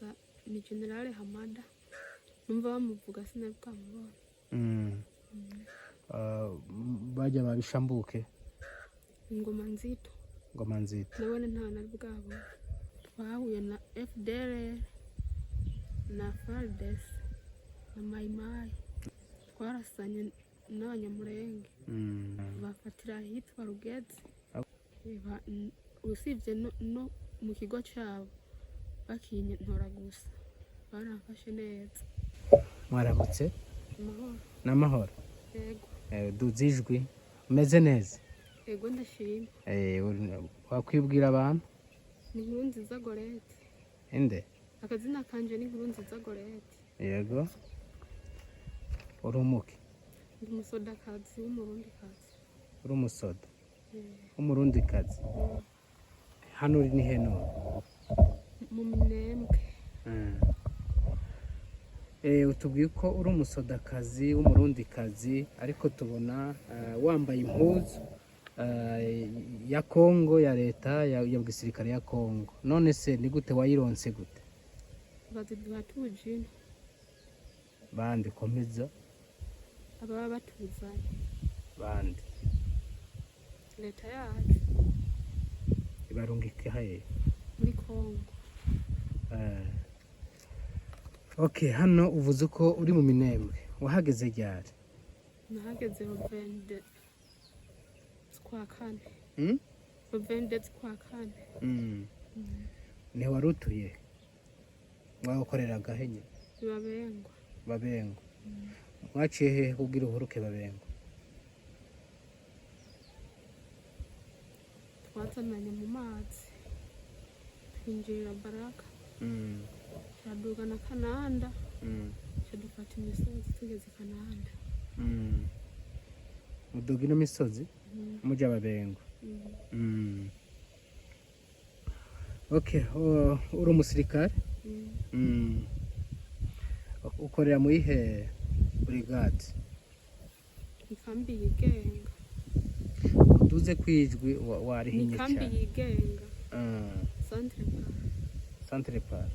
gusa ni Generale Hamada, numva bamuvuga sinari bwamubona. Bajya babishambuke? Ingoma nzito. Ngoma nzito. Nabone nta nari bwabona. Twahuye na FDLR na FARDC na Mayimayi, twarasanye n'Abanyamurenge. Bafatira ahitwa Rugezi. Usibye no mu kigo cyabo bakintora gusa, baramfashe neza. Mwaramutse. Amahoro. N'amahoro? Yego. Duze ijwi, umeze neza? Yego, ndashima. Wakwibwira abantu? Ni Inkuru Nziza Gorete. Inde? Akazina kanje ni Inkuru Nziza Gorete. Yego, uri umuki? Ndi umusodakazi w'Umurundikazi. Uri umusoda w'Umurundikazi. Hano uri ni he none? Mu Minembwe. Utubwiye ko uri umusodakazi w'Umurundikazi, ariko tubona wambaye impuzu ya Kongo, ya leta ya gisirikare ya Kongo. None se ni gute wayironse, gute? Baziduha tujino. Bande? Komeza. Ababa batuzanye. Bande? Leta yacu. Ibarungike haye? Muri Kongo. Okay, hano uvuze ko uri mu Minembwe, wahageze ryari? Nahageze le 22 z'ukwa kane. Le 22 z'ukwa kane. Niho wari utuye, mwagukoreraga he nyine? Babengwa. Babengwa. Mwaciye hehe kugira uhuruke Babengwa? Twazananye mu mazi, twinjirira Baraka, turaduga na Kananda, dufata imisozi tugeze Kananda. Muduga ino misozi muja Babengwa? Mm. Okay, uri umusirikare? Mm. Ukorera mu yihe brigade? Ikambi yigenga. Uduze kwijwi, Ni warihinye ikambi cyane. yigenga. Centre Par. Centre Par.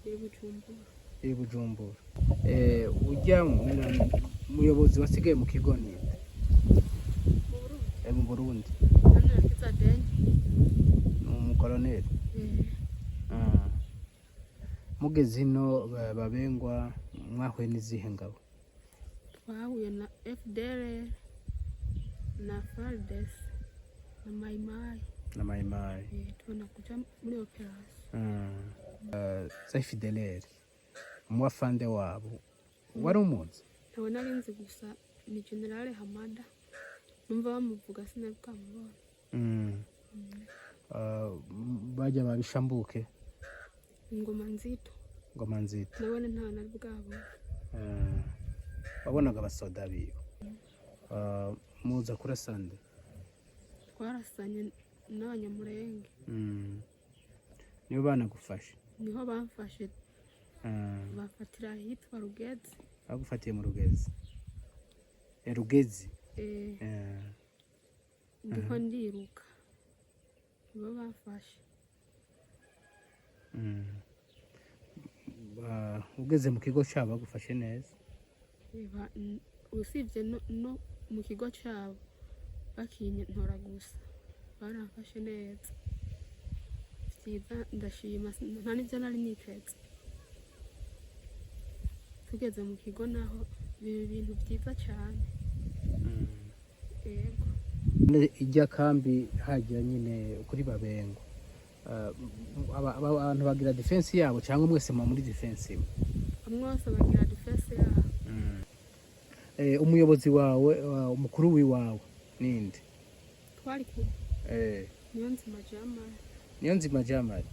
Iri Bujumbura. Iri Bujumbura. Ujya muyobozi wasigaye mu kigo ninde? Mu Burundi? Mu Burundi. Manirakiza Deni. Ni umukoloneli? Eh. Mugeze ino Babengwa mwahuye n'izihe ngabo? Twahuye na FDLR na FARDC na Mayimayi. Na Mayimayi. Tubona kuja muri opération. Za FDLR, umuwafande wabo wari umuzi? Ntawe nari nzi gusa ni Generale Hamada, numva bamuvuga sinari bwamubona. Bajya babishambuke? Ingoma nzito. Ngoma nzito. Nabone nta nari bwabona. Wabonaga abasoda biwe. Muza kurasande? Twarasanye n'Abanyamurenge. Nibo banagufashe? Niho bamfashe. Bafatira ahitwa Rugezi. Bagufatiye mu Rugezi. Rugezi. Ndiko ndiruka nibo bamfashe. Ugeze mu kigo cyabo bagufashe neza? Usibye no mu kigo cyabo bakintora gusa, baramfashe neza byiza, ndashima. Nta n'ibyo nari niteze. Tugeze mu kigo naho biba ibintu byiza cyane. Yego. Ijya kambi hajya nyine kuri Babengwa. Abantu bagira défense yabo cyangwa mwese muba muri défense imwe? Bamwe bose bagira défense yabo. Umuyobozi wawe, umukuru wiwawe ninde? Twari kumwe? Niyo Nzima Jamari. Niyo Nzima Jamari,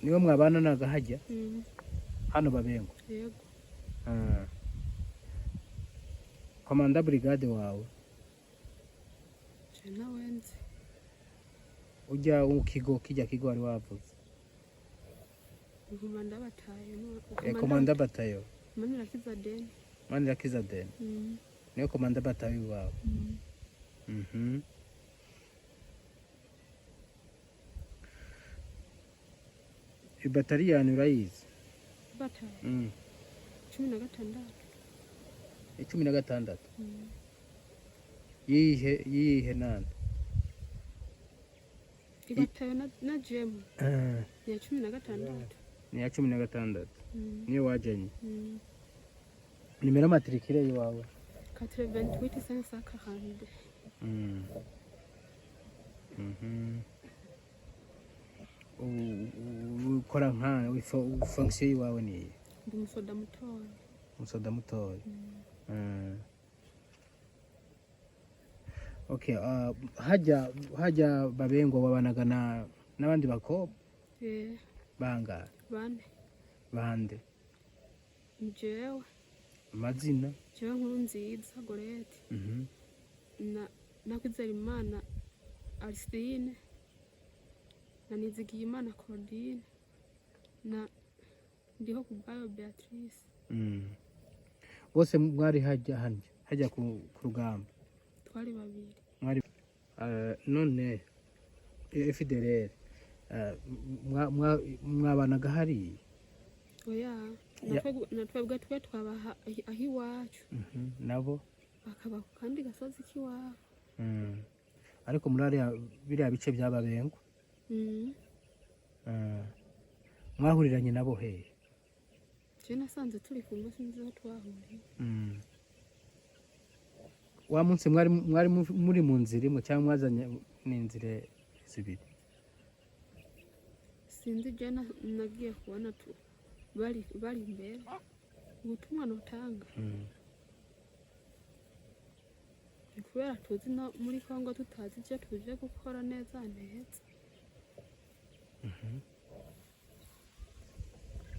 niwe mwabana nagahajya? Mm. Hano Babengwa? Yego. Commandant brigade wawe? Je nawe nzi. Ujya mu kigo, kijya kigo wari wavuze. Commandant bataillon. Commandant bataillon. Manirakiza Deni. Manirakiza Deni. Niwe commandant bataillon wawe? Mm. Ibataliyani urayizi? Bata 16. 16. Mm. Yihe yihe nande? Ibatayo na jemu ni ya 16. Ni ya 16. Niyo wajanye? Mm. Numéro matricule yiwawe? 88 542. Ukora nka fonction yiwawe niyi? Ndi umusoda mutoya. Umusoda mutoya. Okay, hajya hajya Babengwa wabanaga na n'abandi bakobwa? Eh. Bangahe? Bane. Bande? Ni jewe. Amazina? Jewe Nkuru Nziza Gorete. Na Nakwizerimana Arsine na Nizigiyimana Claudine na Ndiho Kubayo Beatrice. Bose mwari hajya hajya hajya ku rugamba? Twari babiri. Mwari none FDLR mwabanaga hariya? Oya. Na twebwe twe twabaha aho iwacu. Nabo? Bakaba ku kandi gasozi k'iwabo. Ariko muri ariya biriya bice by'Ababengwa? Mm. Mwahuriranye nabo hehe? Je nasanze turi kumwe, sinzi aho twahuriye. Wa munsi mwari muri mu nzira imwe cyangwa mwazanye n'inzira zibiri? Sinzi, je nagiye kubona tu bari imbere. Ubutumwa notanga ni kubera tuzi no muri Kongo tutazi ivyo tuje gukora neza neza,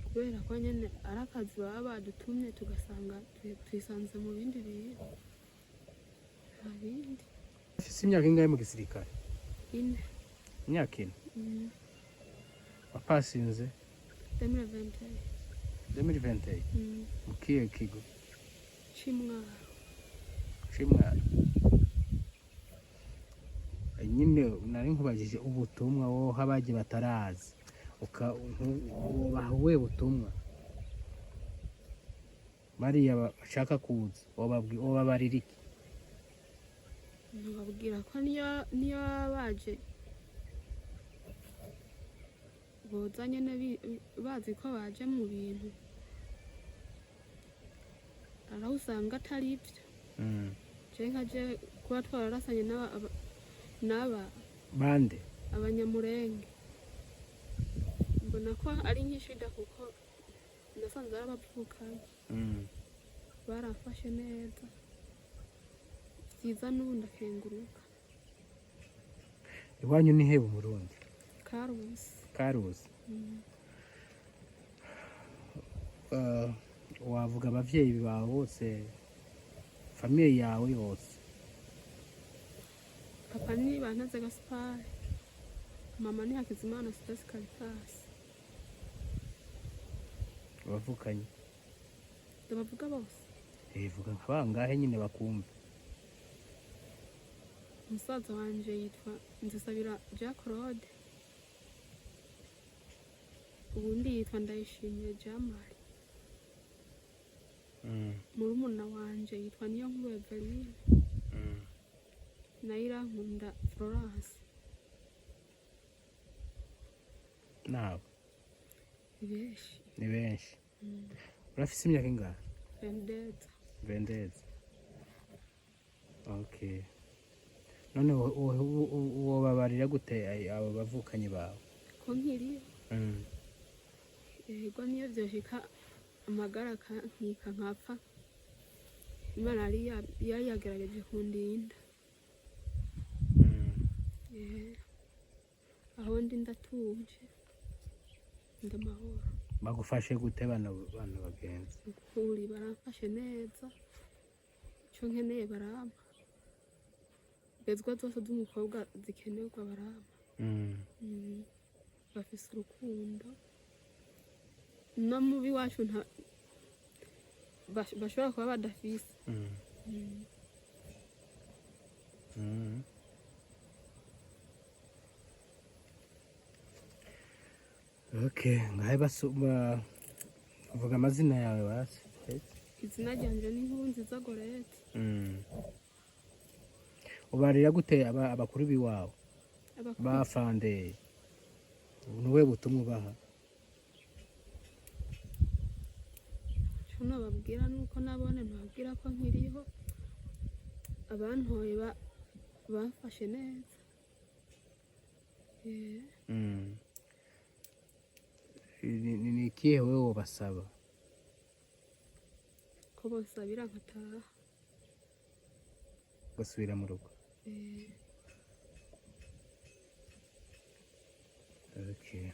kubera ko nyene ari akazi baba badutumye, tugasanga twisanze mu bindi bintu, nta bindi. Ufise imyaka ingahe mu gisirikare? 4. Imyaka 4? Mm. Wapasinze? 2021. 2021? Mm. Mu kihe kigo? C'Imwaro. C'Imwaro nyine. Nari nkubajije ubutumwa woha abaje batarazi, wobaha ubuhe butumwa? Bariya bashaka kuza wobabarira iki? Nababwira ko niyo baba baje boza nyene bazi ko baje mu bintu, araho usanga atari ivyo. Je nka je kuba twararasanye n'aba Bande? Abanyamurenge, mbona ko ari nk'ishida kuko nasanze ari abavukanye. Baramfashe neza vyiza, n'ubu ndakenguruka. Iwanyu ni hehe Umurundi? Karusi. Karusi? Mm. Wavuga abavyeyi bawe bose, famille yawe yose? Papa ni Bantaze Gaspari, mama ni Hakizimana Sitasi Caritas. Abavukanye? Ndabavuga bose? Vuga nka bangahe nyine bakumve. Umusaza wanje yitwa Nzisabira Jean Claude, ubundi yitwa Ndayishimiye Jean Marie. Murumuna wanje yitwa Niyonkuru Eveline. Na Irankunda Florence. Nabo? Ni benshi. Ni benshi. Urafise imyaka ingahe? Vendetta. Vendeza. Okay, none wobabarira gute abo bavukanyi bawe? Ko nkiriho? Yego, niyo vyoshika amagara akankika nkapfa, Imana yari yagerageje kundinda. Aho ndi ndatuje, ndamahoro. Bagufashe gute bano bagenzi? Ukuri baramfashe neza, ico nkeneye barampa, bezwa zose z'umukobwa zikenerwa barampa. Bafise urukundo no mubi wacu nta bashobora kuba badafise. Okay, ngahe vuga amazina yawe basi. Izina ryanje ni Nkurunziza Gorete. Ubarira gute abakuru biwawe Abakuru bafande? Nuwe butumwa ubaha? Ico nobabwira nuko nabone nobabwira ko nkiriho, abantoye bamfashe neza. Ni ikihe wewe wobasaba? Ko bonsabira nkataha. Ugasubira mu rugo? Eh. Okay.